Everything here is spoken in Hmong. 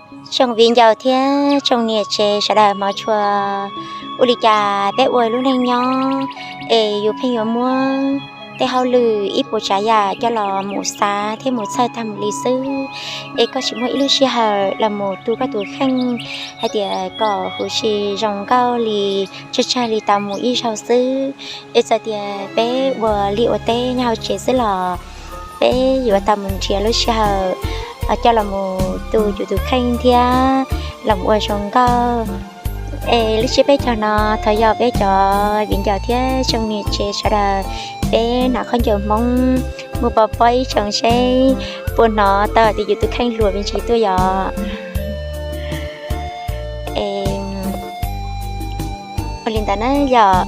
Tsoom viv ncaus thiab tsoom niam tsev sawv daws, hmov tshua, ua li cas peb ua lub neej nyob es yus pheej yuav muab tej hauj lwm ib puas tsav yam coj los mus xav thiab mus txhawj tag mus li xwb, es koj tsis muaj ib lub sij hawm los mus tu koj tus kheej hais tias kom huv si zoo nkauj li, tsawg tsawg li tau mus ib zaug xwb. Es txawm tias peb ua liaj ua teb nyob hauv tsev xwb los peb yuav tau mus nrhiav lub sij hawm coj los mus tu yus tus kheej thiab los mus ua zoo nkauj. Es lub tsiab peb caug no thov yog peb cov viv ncaus thiab tsoom niam tsev sawv daws, peb hnav khaub ncaws Hmoob mus pov pob ib tsoom seb puas hnov tau hais tias yus tus kheej hluas me ntsis tuaj yom. Ua li ntawd na yom.